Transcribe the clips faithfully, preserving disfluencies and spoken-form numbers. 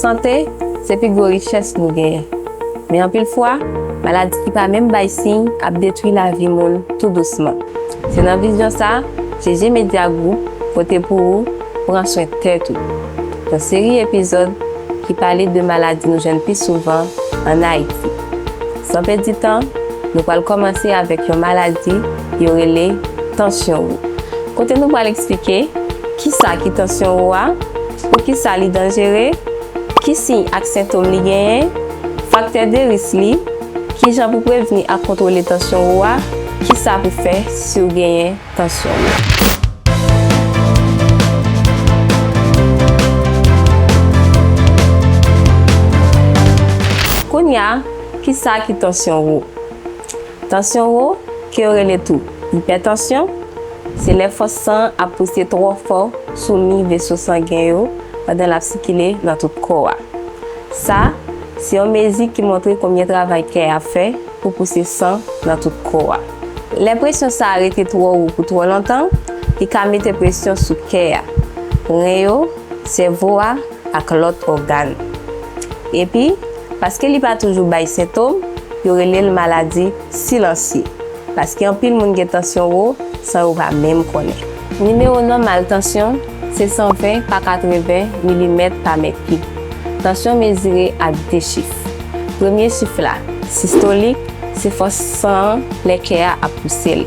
Sante se pi gwo richès nou genyen. Men anpil fwa, maladi ki pa menm bay siy ap detwi lavi moun tou dousman. Se nan vizyon sa, G G Media Group pote pou ou Pran swen tèt ou, yon seri epizòd ki pale de maladi nou jwenn pi souvan ann Ayiti. San pèdi tan, nou pral kòmanse avèk yon maladi yo rele tansyon wo, kote nou pral eksplike kisa ki tansyon wo a, poukisa li danjere, ki siy ak sentòm li genyen, faktè de risk li, kijan pou prevni ak kontwole tansyon wo a, kisa pou fè si w genyen tansyon wo. Kounye a, kisa ki tansyon wo? Tansyon wo, ke yo rele tou ipètansyon, se lè fòs san an ap pouse twò fò sou mi veso sangen yo pandan l ap sikile nan tout kò a. Sa, se yon mezi ki montre konbyen travay kè a fè pou pouse san nan tout kò a. Lè presyon sa a rete twò wo pou twò lontan, li ka mete presyon sou kè a, ren yo, sèvo a, ak lòt ògàn. Epi, paske li pa toujou bay sentòm, yo rele l maladi silansye, paske anpil moun gen tansyon wo san yo pa menm konnen. Nimewo nòmal tansyon se san ven pa katreven milimèt pa mèki. Tansyon mezire ak de chif. Premye chif la, sistolik, se fòs san an lè kè a ap pouse l.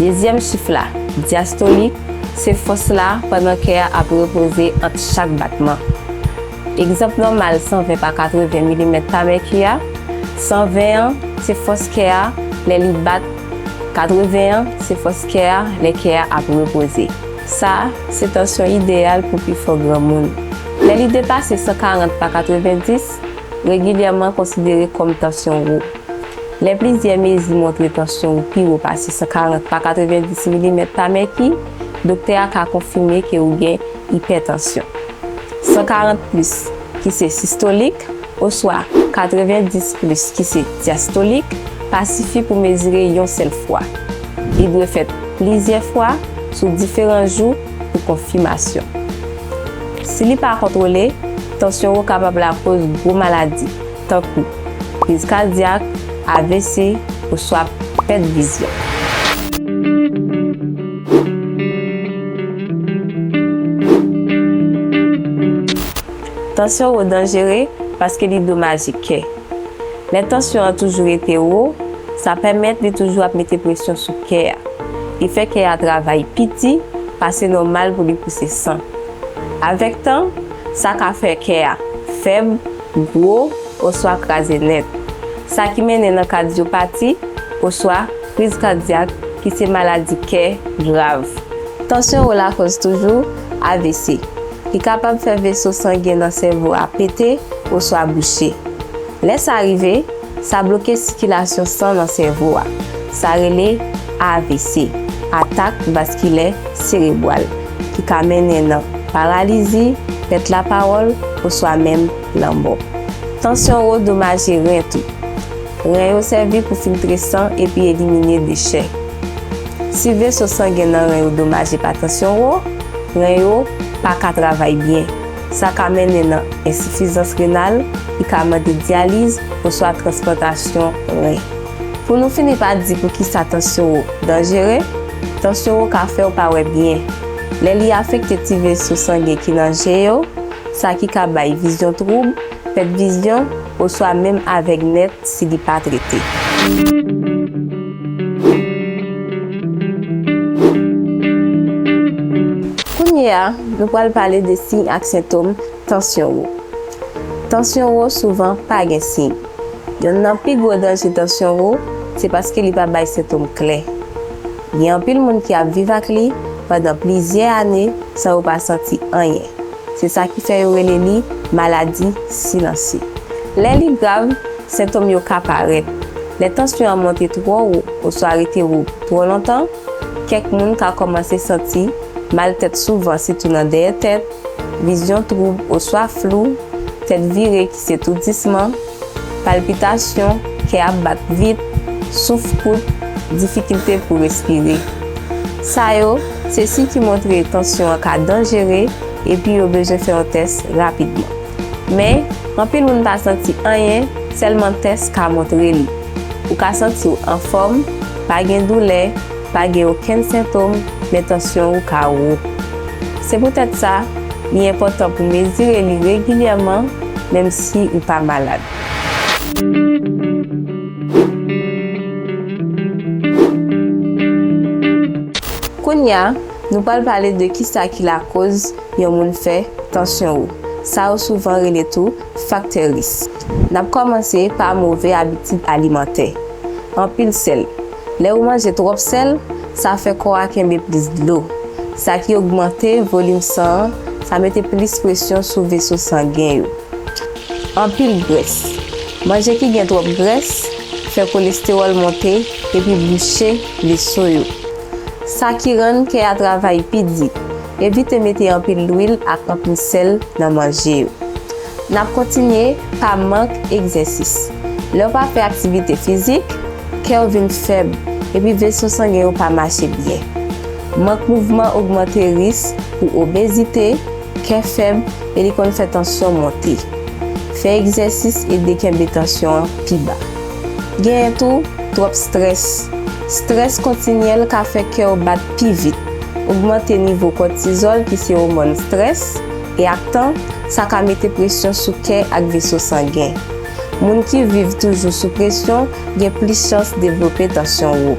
Dezyèm chif la, dyastolik, se fòs la pandan kè a ap repoze ant chak batman. Egzanp nòmal san ven pa katreven milimèt pa mèki a, san ven an se fòs kè a lè li bat, katreven an se fòs kè a lè kè a ap repoze. Sa a se tansyon ideyal pou pifò granmoun. Lè li depase san karant pa katrevenndis, regilyèman konsidere kòm tansyon wo. Lè plizyè mezi montre tansyon ou pi wo pase san karant pa katrevenndis milimèt pa mèki, doktè a ka konfime ke ou gen ipètansyon. San karant plis, ki se sistolik, oswa katrevenndis plis, ki se dyastolik, pa sifi pou mezire yon sèl fwa. Li dwe fèt plizyè fwa sou diferan jou pou konfimasyon. Si li pa kontwole, tansyon wo kapab lakoz gwo maladi, tankou kriz kadyak, A V C, oswa pèt vizyon. Tansyon wo danjere paske li domaje kè. Lè tansyon an toujou rete wo, sa pèmèt li toujou ap mete presyon sou kè a. Li fè kè a travay pi di pase nòmal pou li pouse san. Avèk tan, sa ka fè kè a fèb, gwo, oswa kraze nèt. Sa ki mennen nan kadyopati, oswa kriz kadyak, ki se maladi kè grav. Tansyon wo lakòz toujou A V C. Li kapab fè veso sangen nan sèvo a pete oswa bouche. Lè sa rive, sa bloke sikilasyon san nan sèvo a. Sa rele A V C, atak vaskilè serebwal, ki ka mennen nan paralizi, pèt lapawòl, oswa menm lanmò. Tansyon wo domaje ren tou. Ren yo sèvi pou filtre san epi elimine dechè. Si veso sangen nan ren yo domaje pa tansyon wo, ren yo pa ka travay byen. Sa ka mennen nan ensifizans renal, ki ka mande dyaliz oswa transplantasyon ren. Pou nou fini pa di poukisa tansyon wo danjere, tansyon wo ka fè w pa wè byen. Lè li afekte ti veso sangen ki nan je yo, sa ki ka bay vizyon twoub, pèt vizyon, oswa menm avèg nèt si li pa trete. Kounye a, nou pral pale de siy ak sentòm tansyon wo. Tansyon wo souvan pa gen siy. Yonn nan pi gwo danje tansyon wo, se paske li pa bay sentòm klè. Gen anpil moun ki ap viv ak li pandan plizyè ane san yo pa santi anyen. Se sa ki fè yo rele li maladi silansye. Lè li grav, sentòm yo ka parèt. Lè tansyon an monte twò wo oswa rete wo twò lontan, kèk moun ka kòmanse santi mal tèt souvan, sitou nan dèyè tèt, vizyon twoub oswa flou, tèt vire ki se toudisman, palpitasyon, kè ap bat vit, souf kout, difikilte pou respire. Sa yo, se siy ki montre tansyon an ka danjere epi yo bezwen fè yon tès rapidman. Men, anpil moun pa santi anyen, sèlman tès ka montre li. Ou ka santi w anfòm, pa gen doulè, pa gen okenn sentòm, men tansyon ou ka wo. Se poutèt sa, li enpòtan pou mezire li regilyèman, menm si ou pa malad. Kounye a, nou pral pale de kisa ki lakoz yon moun fè tansyon wo. Sa yo souvan rele tou faktè risk. N ap kòmanse pa move abitid alimantè. Anpil sèl. Lè ou manje twòp sèl, sa fè kò a kenbe plis dlo. Sa ki ogmante volim san an, sa mete plis presyon sou veso sangen yo. Anpil grès. Manje ki gen twòp grès fè kolestewòl monte epi bouche veso yo. Sa ki rann kè a travay pi di. Evite mete anpil lwil ak anpil sèl nan manje yo. N ap kontinye pa mank egzèsis. Lè w pa fè aktivite fizik, kè w vin fèb, epi veso sangen yo pa mache byen. Mank mouvman ogmante risk pou obezite, kè fèb, e li konn fè tansyon monte. Fè egzèsis ede kenbe tansyon an pi ba. Genyen tou twòp estrès. Estrès kontinyèl ka fè kè w bat pi vit, ogmante nivo kòtizòl ki se òmòn estrès, e ak tan, sa ka mete presyon sou kè ak veso sangen. Moun ki viv toujou sou presyon gen plis chans devlope tansyon wo.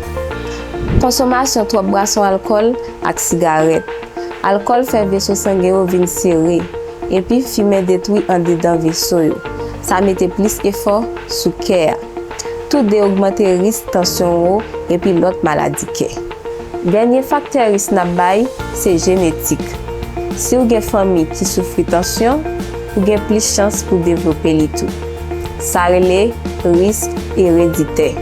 Konsomasyon twòp bwason alkòl ak sigarèt. Alkòl fè veso sangen yo vin sere, epi fimen detwi andedan veso yo. Sa mete plis efò sou kè a. Toude ogmante risk tansyon wo epi lòt maladi kè. Dènye faktè risk n ap bay, se jenetik. Si w gen fanmi ki soufri tansyon, ou gen plis chans pou devlope li tou. Sa rele risk ereditè.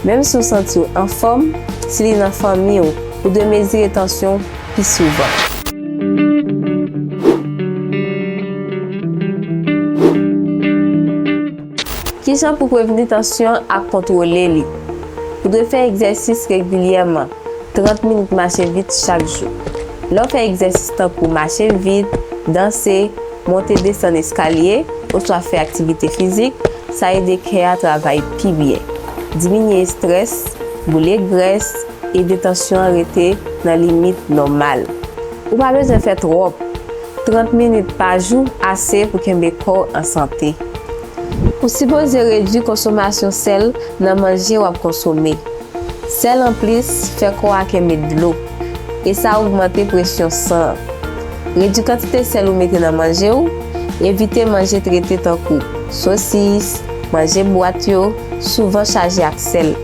Menm si w santi w anfòm, si li nan fanmi w, ou dwe mezire tansyon w pi souvan. Kijan pou prevni tansyon ak kontwole li? Ou dwe fè egzèsis regilyèman, trant minit mache vit chak jou. Lè w fè egzèsis tankou mache vit, danse, monte desann eskalye, oswa fè aktivite fizik, sa ede kè a travay pi byen. Diminye estrès, boule grès, ede tansyon an rete nan limit nòmal. Ou pa bezwen fè twòp. Trant minit pa jou ase pou kenbe kò w an sante. Ou sipoze redui konsomasyon sèl nan manje w ap konsome. Sèl anplis fè kò a kenbe dlo, e sa ogmante presyon san an. Redui kantite sèl ou mete nan manje w, evite manje trete tankou sosis, manje bwat yo, souvan chaje ak sèl.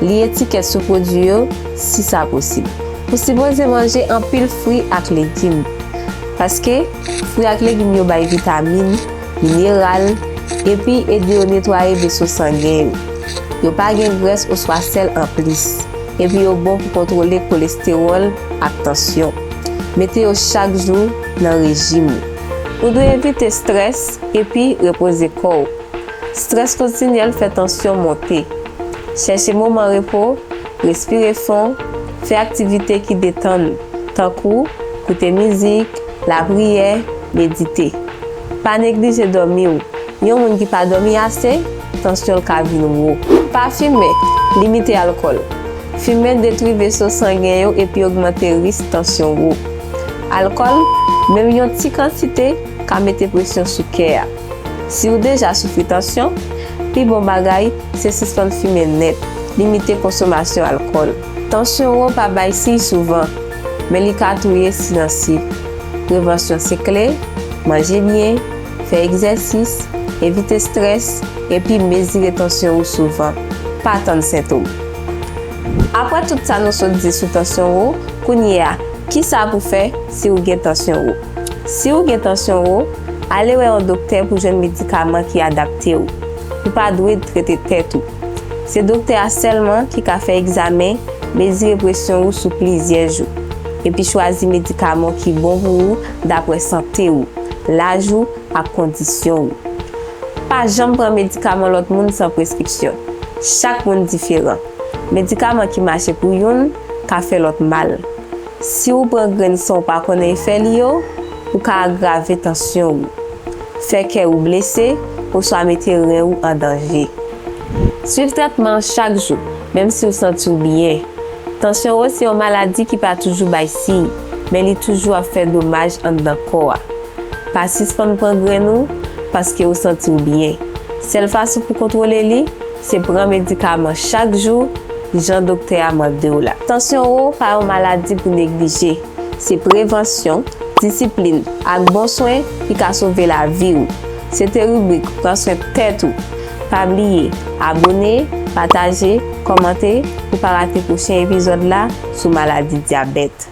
Li etikèt sou pwodui yo, si sa posib. Ou sipoze manje anpil fwi ak legim, paske fwi ak legim yo bay vitamin, mineral, epi ede yo netwaye veso sangen yo. Yo pa gen grès oswa sèl anplis, epi yo bon pou kontwole kolestewòl ak tansyon. Mete yo chak jou nan rejim ou. Ou dwe evite estrès epi repoze kò w. Estrès kontinyèl fè tansyon monte. Chèche moman repo, respire fon, fè aktivite ki detann ou, tankou koute mizik, lapriyè, medite. Pa neglije dòmi w. Yon moun ki pa dòmi ase, tansyon l ka vin wo. Pa fimen, limite alkòl. Fimen detwi veso sangen yo epi ogmante risk tansyon wo. Alkòl, menm yon ti kantite, ka mete presyon sou kè a. Si w deja soufri tansyon, pi bon bagay se sispann fimen nèt, limite konsomasyon alkòl. Tansyon wo pa bay siy souvan, men li ka touye silansye. Prevansyon se kle, manje byen, fè egzèsis, evite estrès, epi mezire tansyon ou souvan. Pa tann sentòm. Apre tout sa nou sot di sou tansyon wo, kounye a, kisa pou fè si w gen tansyon wo? Si w gen tansyon wo, ale wè yon doktè pou jwenn medikaman ki adapte w. Ou pa dwe trete tèt ou. Se doktè a sèlman ki ka fè egzamen, mezire presyon ou sou plizyè jou, epi chwazi medikaman ki bon pou ou dapre sante ou, laj ou ak kondisyon ou. Pa janm pran medikaman lòt moun san preskripsyon. Chak moun diferan. Medikaman ki mache pou youn ka fè lòt mal. Si w pran grenn san w pa konnen efè li yo, ou ka agrave tansyon ou. fè kè ou blese, oswa mete ren ou an danje. Swiv trètman an chak jou, menm si w santi w byen. Tansyon wo se yon maladi ki pa toujou bay siy, men li toujou ap fè domaj anndan kò a. Pa sispann pran grenn ou paske ou santi w byen. Sèl fason pou kontwole li, se pran medikaman chak jou, jan doktè a mande w la. Tansyon wo pa yon maladi pou neglije. Se prevansyon, disiplin, ak bon swen ki ka sove lavi w. Se te ribrik Pran swen tèt ou. Pa bliye, abone, pataje, kòmante pou pa rate pwochen epizòd la sou maladi dyabèt.